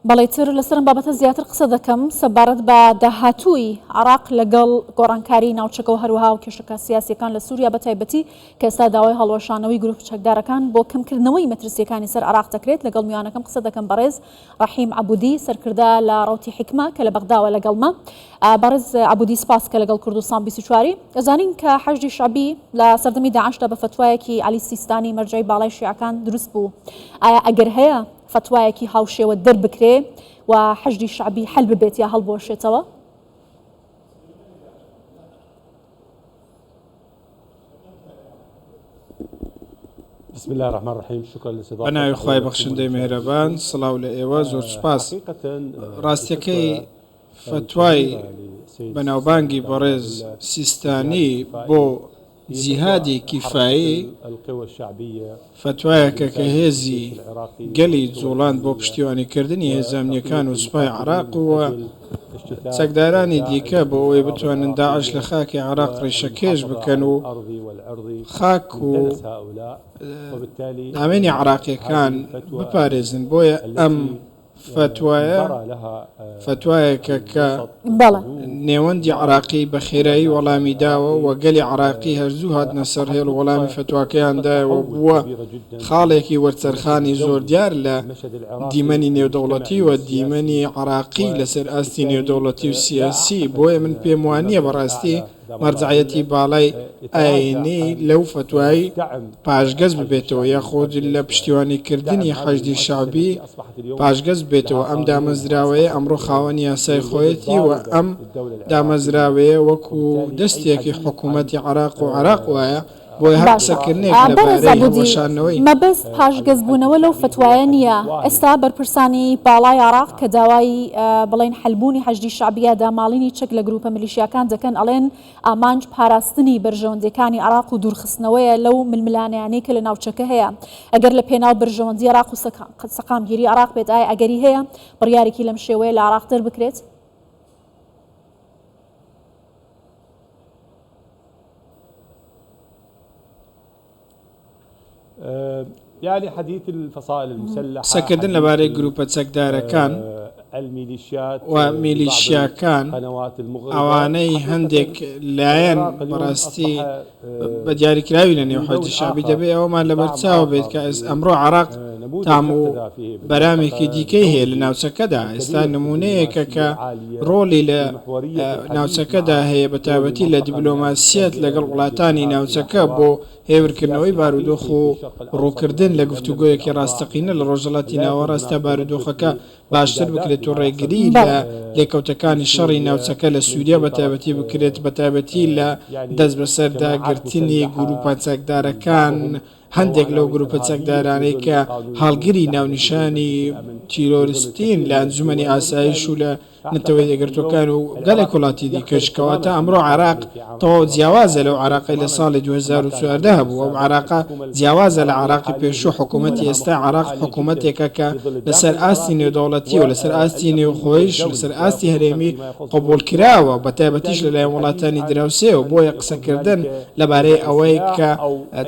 بەڵێ تر لەسەر ئەم بابەتە زیاتر قسە دەکەم سەبارەت بە داهاتووی عێراق لەگەڵ گۆڕانکاری ناوچەکە و هەروەها و کێشەکە سیاسیەکان لە سووریا بە تایبەتی کە ئێستا داوای هەڵوەشانەوەی گروپ چەکدارەکان بۆ کەمکردنەوەی مەترسیەکانی سەر عێراق دەکرێت لەگەڵ میوانەکەم قسە دەکەم بەڕێز ڕەحیم عەبودی سەرکردە لە ڕەوتی حیکمە کە لە بەغداوە لەگەڵمە. بەڕێز عەبودی سپاس کە لەگەڵ کوردستان 24 ی. ئەزانین کە حەشدی شەعبی لە سەردەمی داعشدا بە فەتوایەکی عەلی سیستانی مەرجەعی باڵای شیعەکان دروست بوو. ئایا ئەگەر هەیە فەتوایەکی هاوشێوە دەربکرێ و حەشدی شەعبی حەل ببێت یا هەڵبوەشێتەوە؟ بە ناوی خوای بەخشندەی میهرەبان سڵاو لە ئێوە زۆر سوپاس ڕاستیەکەی فەتوای بەناوبانگی بەڕێز سیستانی بۆ جیهادی کیفایی فەتوایەکە کە هێزی گەلی جوڵاند بۆ پشتیوانیکردنی هێزە ئەمنییەکان و سوپای عێراق و چەکدارانی دیکە بۆ ئەوەی بتوانن داعش لە خاکی عێراق ڕیشەکێش بکەن و خاک و دامێنی عێراقییەکان بپارێزن، بۆیە ئەم فەتوایە فەتوایەکە کە نێوەندی عێراقی بە خێرایی وەڵامی داوە و گەلی عێراقی هەر زوو هاتنە سەر هێڵ و وەڵامی فەتواکەیان دایەوە و بووە خاڵێکی وەرچەرخانی زۆر دیار لە دیمەنی نێودەوڵەتی و دیمەنی عێراقی لەسەر ئاستی نێودەوڵەتی و سیاسی بۆیە من پێم وانییە بەڕاستی مەرجەعیەتی باڵای ئایینی لەو فەتوای پاشگەز ببێتەوە یاخود لە پشتیوانیکردنی حەشدی شەعبی پاشگەز ببێتەوە، ئەم دامەزراوەیە ئەمڕۆ خاوەنی یاسای خۆیەتی و ئەم دامەزراوەیە وەکو دەستێکی حکومەتی عێراق و عێراق وایە، بۆیە هەر باشە قسەکردنێک بەڕێز لەبارەی عەبودی هەڵوەشاندنەوەی. مەبەست پاشگەزبوونەوە لەو فەتوایە نییە، ئێستا بەرپرسانی باڵای عێراق کە داوای بڵێین حەلبوونی حەشدی شەعبی یا داماڵینی چەک لە گرووپە میلیشیاکان دەکەن ئەڵێن ئامانج پاراستنی بەرژەوەندیەکانی عێراق و دوورخستنەوەیە لەو ململانێیانەی کە لە ناوچەکە هەیە ئەگەر لە پێناو بەرژەوەندی عێراق و سەقامگیری عێراق بێت ئایا ئەگەری هەیە بڕیارێکی لەم شێوەیە لە عێراق دەربکرێت؟ قسەکردن لەبارەی گروپە چەکدارەکان و میلیشیاکان، ئەوانەی هەندێک لایەن بەڕاستی بە دیاریکراوی لە نێو حەشدی شەعبی دەبێ ئەوەمان لەبەرچاو بێت کە ئەمڕۆ عێراق تام و بەرامێکی دیکەی هەیە لە ناوچەکەدا، ئێستا نموونەیەکە کە ڕۆڵی لە ناوچەکەدا هەیە بەتایبەتی لە دیبلۆماسیەت لەگەڵ وڵاتانی ناوچەکە بۆ هێورکردنەوەی بارودۆخ و ڕووکردن لە گفتوگۆیەکی ڕاستەقینە لە ڕۆژهەڵاتی ناوەڕاست تا بارودۆخەکە باشتر بکرێت و ڕێگری لە لێکەوتەکانی شەڕی ناوچەکە لە سووریا بەتایبەتی بکرێت بەتایبەتی لە دەستبەسەرداگرتنی گرووپە چەکدارەکان هەندێک لەو گرووپە چەکدارانەی کە هەڵگری ناونیشانی تیرۆرستین لە ئەنجومەنی ئاسایش و لە نەتەوە یەکگرتووەکان و گەلێک وڵاتی دیکەش، کەواتە ئەمڕۆ عێراق تەواو جیاوازە لەو عێراقەی لە ساڵی 2014 هەبوو، ئەو عێراقە جیاوازە لە عێراقی پێشوو، حکوومەتی ئێستای عێراق حکوومەتێکە کە لەسەر ئاستی نێودەوڵەتی و لەسەر ئاستی نێوخۆیش لەسەر ئاستی هەرێمی قبوڵکراوە، بەتایبەتیش لەلایەن وڵاتانی دراوسێوە، بۆیە قسەکردن لەبارەی ئەوەی کە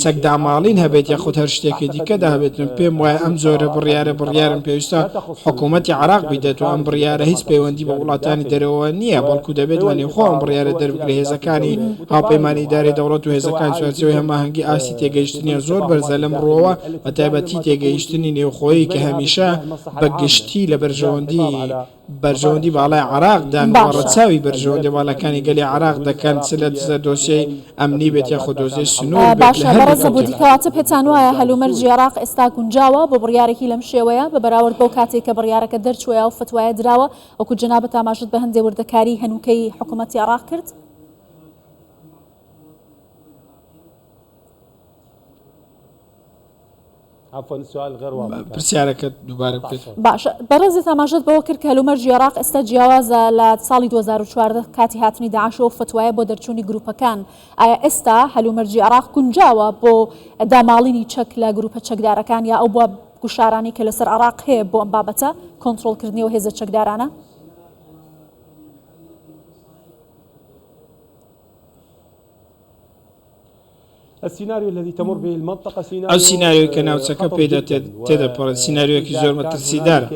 چەکداماڵین هەبێت یاخود هەر شتێکی دیکەدا هەبێت، من پێم وایە ئەم جۆرە بڕیارە بڕیارن پێویستە حکوومەتی عێراق بیدات و ئەم بڕیارە هیچ پەیوەندی بە وڵاتانی دەرەوەوە نییە، بەڵکو دەبێت لە نێوخۆ ئەم بڕیارە دەربکرێت، هێزەکانی هاوپەیمانی ئیدارەی دەوڵەت و هێزەکانی چوارچێوەی هەماهەنگی ئاستی تێگەیشتنیان زۆر بەرزە لەم ڕووەوە، بەتایبەتی تێگەیشتنی نێوخۆیی کە هەمیشە بە گشتی لە بەرژەوەندی بەرژەوەندی باڵای عێراق دان و باشە. ڕەچاوی بەرژەوەندیە باڵاکانی گەلی عێراق دەکەن چ لە دۆسیەی ئەمنی بێت یاخود دۆسیەی سنوور بێت لە باشە هەر بەڕێز زەبودی لێکەوتێکدا. کەواتە پێتان وایە هەلومەرجی عێراق ئێستا گونجاوە بۆ بڕیارێکی لەم شێوەیە بە بەراورد بەو کاتەی کە بڕیارەکە دەرچووە یا ئەو فەتوایە دراوە وەکو جەنابت ئاماژەت بە هەندێ وردەکاری هەنووکەی حکوومەتی عێراق کرد؟ پرسیارەکەت دووبارە بکەیت. باشە بەڕێزت ئاماژەت بەوە کرد کە هەلومەرجی عێراق ئێستا جیاوازە لە ساڵی 2014 کاتی هاتنی داعش و فەتوایە بۆ دەرچوونی گروپەکان ئایا ئێستا هەلومەرجی عێراق گونجاوە بۆ داماڵینی چەک لە گروپە چەکدارەکان یا ئەو بۆ گوشارانەی کە لەسەر عێراق هەیە بۆ ئەم بابەتە کۆنترۆڵکردنی ئەو هێزە چەکدارانە؟ ئەو سیناریۆی کە ناوچەکە پێیدا تێدەپەڕێت سیناریۆیەکی زۆر مەترسیدارە.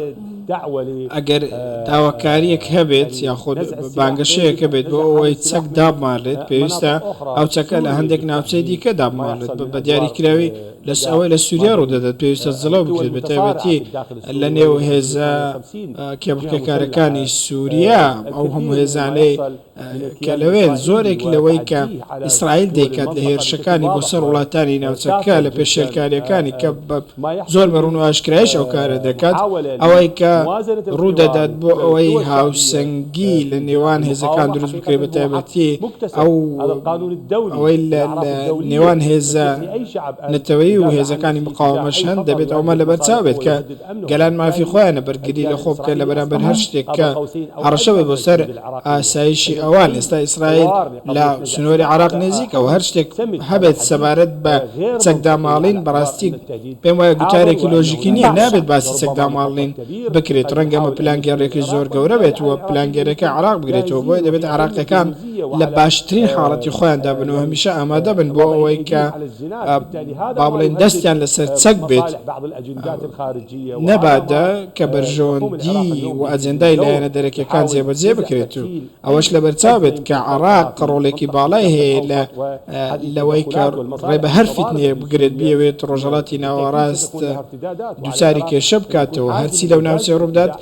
ئەگەر داواکارییەک هەبێت یاخود بانگەشەیەک هەبێت بۆ ئەوەی چەک دابماڵرێت، پێویستە ئەو چەکە لە هەندێک ناوچەی دیکە دابماڵرێت، بە دیاریکراوی ئەوەی لە سووریا ڕوودەدات پێویستە جڵەو بکرێت، بەتایبەتی لە نێو هێزە کێبڕکێکارەکانی سووریا، ئەو هەموو هێزانەی کە لەوێن، زۆرێک لەوەی کە ئیسرائیل دەیکات لە هێرشەکانی بۆ سەر وڵاتانی ناوچەکە لە پێشێلکارییەکانی کە بە زۆر بە ڕوون و ئاشکرایش ئەو کارە دەکات، ئەوەی کە ڕوودەدات بۆ ئەوەی هاوسەنگی لە نێوان هێزەکان دروست بکرێت بە تایبەتی ئەو ئەوەی لە نێوان هێزە نەتەوەیی و هێزەکانی مقاوەمەش هەن، دەبێت ئەوەمان لەبەرچاو بێت کە گەلان مافی خۆیانە بەرگری لە خۆ بکەن لە بەرامبەر هەر شتێک کە هەڕەشە بێت بۆ سەر ئاسایشی ئەوان، ئێستا ئیسرائیل لە سنووری عێراق نزیکە و هەر شتێک هەبێت سەبارەت بە چەکداماڵین بەڕاستی پێم وایە گوتارێکی لۆژیکی نییە، نابێت باسی چەکداماڵین بکرێت، ڕەنگە ئەمە پلانگێڕییەکی زۆر گەورە بێت و پلانگێڕییەکە عێراق بگرێتەوە، بۆیە دەبێت عێراقییەکان لە باشترین حاڵەتی خۆیاندا بن و هەمیشە ئامادە بن بۆ ئەوەی کە با بڵێین دەستیان لەسەر چەک بێت. نەبادا کە بەرژەوەندی و ئەجێندای لایەنە دەرەکیەکان جێبەجێ بکرێت و ئەوەش لەبەرچاو بێت کە عێراق ڕۆڵێکی باڵای هەیە لە لەوەی کە ڕێ بە هەر فیتنەیەک بگرێت بیەوێت ڕۆژهەڵاتی ناوەڕاست دووچاری کێشە بکاتەوە هەرچی لەو ناوچەیە ڕووبدات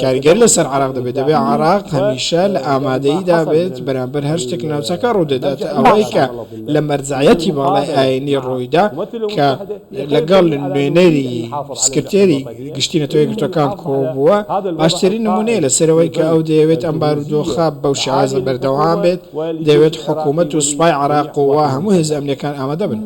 کاریگەری لەسەر عێراق دەبێت، دەبێت عێراق هەمیشە لە ئامادەییدا بێت بەرامبەر هەر شتێک لە ناوچەکە ڕوودەدات، ئەوەی کە لە مەرجەعیەتی باڵای ئایینی ڕوویدا کە لەگەڵ نوێنەری سکرتێری گشتی نەتەوە یەکگرتووەکان کۆبووە، باشترین نموونەیە لەسەر ئەوەی کە ئەو دەیەوێت ئەم بارودۆخە بەو شێوازە بەردەوام بێت، دەیەوێت حکوومەت و سوپای عێراق و هەموو هێزە ئەمنییەکان ئامادە بن.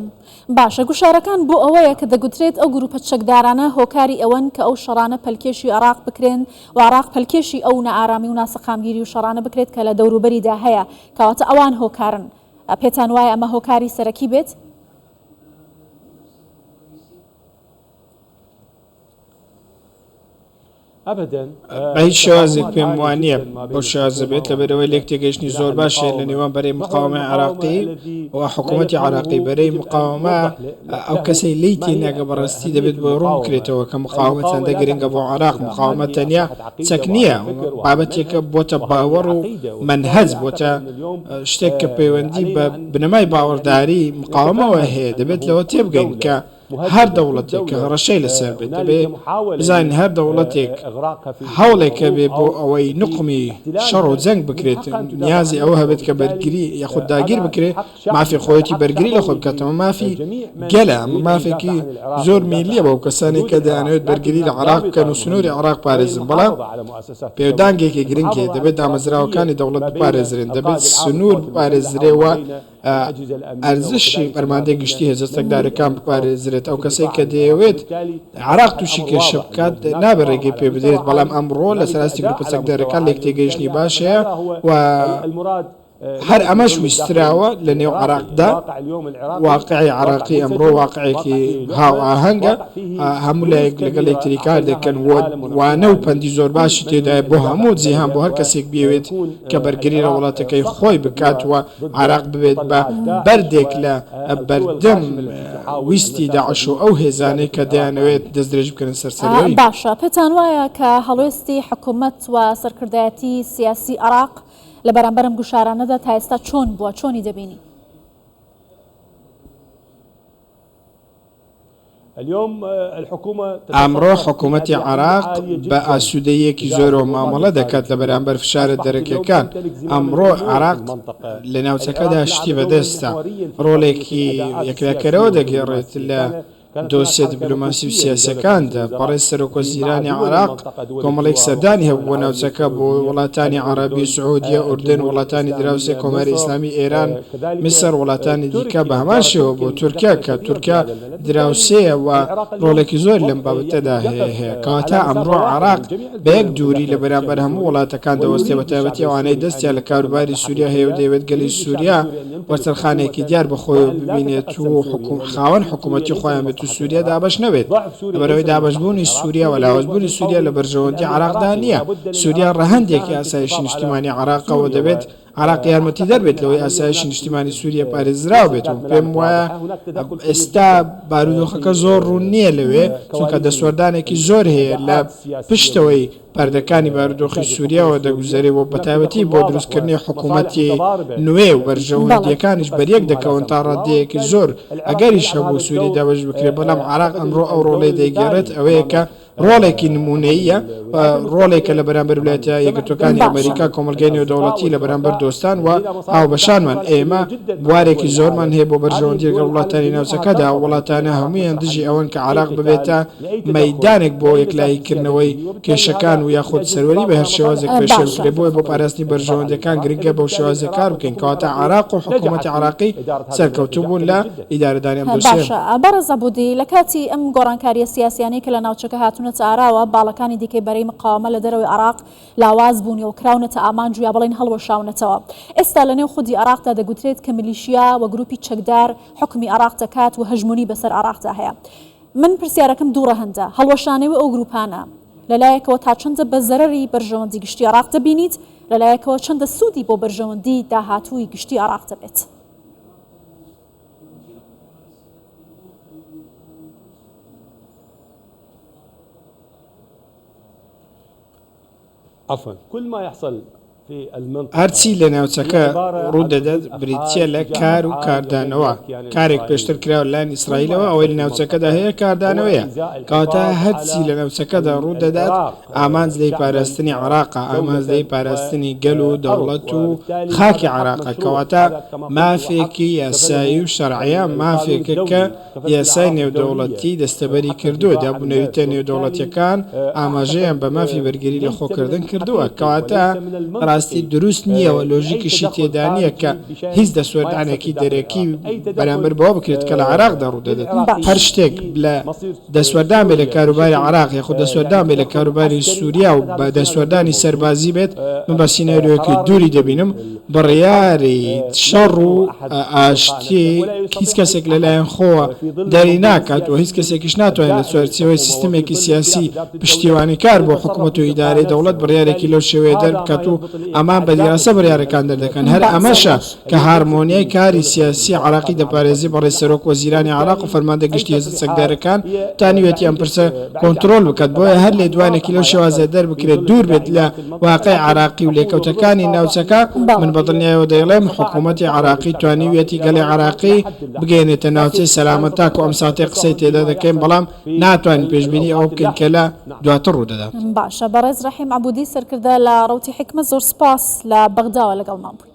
باشە گوشارەکان بۆ ئەوەیە کە دەگوترێت ئەو گروپە چەکدارانە هۆکاری ئەوەن کە ئەو شەڕانە پەلکێشی عێراق بکرێن و عێراق پەلکێشی ئەو نائارامی و ناسەقامگیری و شەڕانە بکرێت کە لە دەوروبەریدا هەیە کەواتە ئەوان هۆکارن پێتان وایە ئەمە هۆکاری سەرەکی بێت؟ بە هیچ شێوازێک پێم وانییە بەو شێوازە بێت، لەبەرئەوەی لێکتێگەیشتنی زۆر باش هەیە لە نێوان بەرەی مقاوەمەی عێراقی و حکوومەتی عێراقی. بەرەی مقاوەمە ئەو کەسەی لێی تێناگە بەڕاستی دەبێت بۆی ڕوون بکرێتەوە کە مقاوەمە چەندە گرنگە بۆ عێراق. مقاوەمە تەنیا چەک نییە، بابەتێکە بۆتە باوەڕ و مەنهەج، بۆتە شتێک کە پەیوەندی بە بنەمای باوەڕداری مقاوەمەوە هەیە. دەبێت لەوە تێبگەین کە هەر دەوڵەتێک کە هەڕەشەی لەسەر بێت، دەبێ بزانین هەر دەوڵەتێک هەوڵێک هەبێ بۆ ئەوەی نوقمی شەڕ و جەنگ بکرێت، نیازی ئەوە هەبێت کە بەرگری یاخود داگیر بکرێت، مافی خۆیەتی بەرگری لە خۆی بکات، ئەمە مافی گەلە، ئەمە مافێکی زۆر میللیە بۆ ئەو کەسانەی کە دەیانەوێت بەرگری لە عێراق بکەن و سنووری عێراق بپارێزن، بەڵام پێودانگێکی گرنگ هەیە، دەبێت دامەزراوەکانی دەوڵەت بپارێزرێن، دەبێت سنوور بپارێزرێ و ئەرزشی فەرماندەی گشتی هێزە چەکدارەکان بپارێزرێت، ئەو کەسەی کە دەیەوێت عێراق تووشی کێشە بکات نابێت ڕێگەی پێ بدرێت، بەڵام ئەمڕۆ لەسەر ئاستی گروپە چەکدارەکان لێکتێگەیشتنی باش هەیە و هەر ئەمەش ویستراوە لە نێو عێراقدا، واقعی عێراقی ئەمڕۆ واقعێکی هاوئاهەنگە، هەموو لایەک لەگەڵ یەکتری کار دەکەن و وانە و پەندی زۆر باشی تێدایە بۆ هەموو جیهان، بۆ هەر کەسێک بیەوێت کە بەرگری لە وڵاتەکەی خۆی بکات و عێراق ببێت بە بەردێک لە بەردەم ویستی داعش و ئەو هێزانەی کە دەیانەوێت دەستدرێژی بکەنە سەر سەروەری. باشە پێتان وایە کە هەڵوێستی حکومەت و سەرکردایەتی سیاسی عێراق لە بەرامبەر ئەم گوشارانەدا تا ئێستا چۆن بووە، چۆنی دەبینی؟ ئەمڕۆ حکومەتی عێراق بە ئاسوودەییەکی زۆرەوە مامەڵە دەکات لە بەرامبەر فشارە دەرەکیەکان، ئەمڕۆ عێراق لە ناوچەکەدا شتی بەدەستە، ڕۆڵێکی یەکلاکەرەوە دەگێڕێت لە دۆسیە دیپلۆماسی و سیاسیەکاندا، بەڕێز سەرۆکوەزیرانی عێراق کۆمەڵێک سەردانی هەبوو بۆ ناوچەکە، بۆ وڵاتانی عەرەبی، سعودیە، ئوردن، وڵاتانی دراوسێ، کۆماری ئیسلامی ئێران، میسر، وڵاتانی دیکە، بە هەمان شێوە بۆ تورکیا کە تورکیا دراوسێیە و ڕۆڵێکی زۆری لەم بابەتەدا هەیە. کەواتە ئەمڕۆ عێراق بە یەک دووری لە بەرامبەر هەموو وڵاتەکان دەوەستێ بە تایبەتی ئەوانەی دەستیان لە کاروباری سووریا هەیە و دەیەوێت گەلی سووریا وەرچەرخانێکی دیار بە خۆیەوە ببینێت و خاوەن حکوومەتی خۆیان بێت و سووریا دابەش نەبێت. لەبەرئەوەی دابەشبوونی سووریا و لاوازبوونی سووریا لە بەرژەوەندی عێراقدا نییە. سووریا ڕەهەندێکی ئاسایشی نیشتیمانی عێراقە و دەبێت. عێراق یارمەتیدەر بێت لەوەی ئاسایشی نیشتیمانی سوریە پارێزراو بێت و پێم وایە ئێستا بارودۆخەکە زۆر ڕوون نییە لەوێ چونکە دەستوەردانێکی زۆر هەیە لە پشتەوەی پەردەکانی بارودۆخی سوریاوە دەگوزەرێ و بەتایبەتی بۆ دروستکردنی حکوومەتی نوێ و بەرژەوەندییەکانیش بەریەک دەکەون تا ڕاددەیەکی زۆر ئەگەریش هەبوو سوریە دابەش بکرێت بەڵام عێراق ئەمڕۆ ئەو ڕۆڵەی دەیگێڕێت ئەوەیە کە ڕۆڵێکی نموونەییە و ڕۆڵێکە لە بەرامبەر ویلایەتە یەکگرتووەکانی ئەمەریکا، کۆمەڵگەی نێودەوڵەتی، لە بەرامبەر دۆستان و هاوبەشانمان. ئێمە بوارێکی زۆرمان هەیە بۆ بەرژەوەندی لەگەڵ وڵاتانی ناوچەکەدا، ئەو وڵاتانە هەموویان دژی ئەوەن کە عێراق ببێتە مەیدانێک بۆ یەکلاییکردنەوەی کێشەکان و یاخود سەروەری بە هەر شێوازێک پێشێل بکرێت، بۆیە بۆ پاراستنی بەرژەوەندییەکان گرنگە بەو شێوازە کار بکەین، کەواتە عێراق و حکوومەتی عێراقی سەرکەوتوو بوون لە ئیدارەدانی ئەم دۆسیەیە. باشە بەڕێز عەبودی، لە کاتی ئەم گۆڕانکارییە سیاسیانەی کە لە ناوچەکە هاتوونەتە ئاراوە، باڵەکانی دیکەی بەرەی مقاوەمە لە دەرەوەی عێراق لاواز بوون و کراونەتە ئامانج و یا بڵێین هەڵوەشاونەتەوە. ئێستا لە نێو خودی عێراقدا دەگوترێت کە میلیشیا و گروپی چەکدار حوکمی عێراق دەکات و هەژموونی بەسەر عێراقدا هەیە. من پرسیارەکەم دوو ڕەهەندە، هەڵوەشانەوەی ئەو گروپانە لە لایەکەوە تا چەندە بە زەرەری بەرژەوەندی گشتی عێراق دەبینیت، لە لایەکەوە چەندە سوودی بۆ بەرژەوەندی داهاتووی گشتی عێراق دەبێت؟ هەرچی لە ناوچەکە ڕوودەدات بریتییە لە کار و کاردانەوە، کارێک پێشتر کراوە لەلایەن ئیسرائیلەوە، ئەوەی لە ناوچەکەدا هەیە کاردانەوەیە، کەواتە هەرچی لە ناوچەکەدا ڕوودەدات ئامانج لێی پاراستنی عێراقە، ئامانج لێی پاراستنی گەل و دەوڵەت و خاکی عێراقە، کەواتە مافێکی یاسایی و شەرعییە، مافێکە کە یاسای نێودەوڵەتی دەستەبەری کردووە، دابونەریتە نێودەوڵەتییەکان ئاماژەیان بە مافی بەرگری لە خۆکردن کردووە، کەواتە ڕاستی دروست نییە و لۆژیکیشی تێدا نییە کە هیچ دەستوەردانێکی دەرەکی بەرامبەر بەوە بکرێت کە لە عێراقدا ڕوودەدات. هەر شتێک لە دەستوەردان بێت لە کاروباری عێراق یاخود دەستوەردان بێت لە کاروباری سووریا و بە دەستوەردانی سەربازی بێت، من بە سیناریۆیەکی دووری دەبینم. بڕیاری شەڕ و ئاشتی هیچ کەسێک لەلایەن خۆوە دەری ناکات و هیچ کەسێکیش ناتوانێت لە چوارچێوەی سیستمێکی سیاسی پشتیوانیکار بۆ حکومەت و ئیدارەی دەوڵەت بڕیارێکی لەو شێوەیە دەربکات و ئەمان بە دیراسە بڕیارەکان دەردەکەن هەر ئەمەشە کە هارمۆنیای کاری سیاسی عێراقی دەپارێزی بەڕێز سەرۆک وەزیرانی عێراق و فەرماندە گشتی هێزە چەکدارەکان توانیویەتی ئەم پرسە کۆنترۆل بکات بۆیە هەر لێدوانێکی لەو شێوازە دەربکرێت دوور بێت لە واقعی عێراقی و لێکەوتەکانی ناوچەکە، من بە دڵنیایەوە دەیڵێم حکوومەتی عێراقی توانیویەتی گەلی عێراقی بگەیەنێتە ناوچەی سەلامەت تاکو ئەم ساتەی قسەی تێدا دەکەین، بەڵام ناتوانین پێشبینی ئەوە بکەین کە لە دواتر ڕوودەدات. باشە بەڕێز ڕەحیم عەبودی سەرکردە لە ڕەوتی حیکمەت زۆر سوپاس لە بەغداوە لەگەڵمان بووی.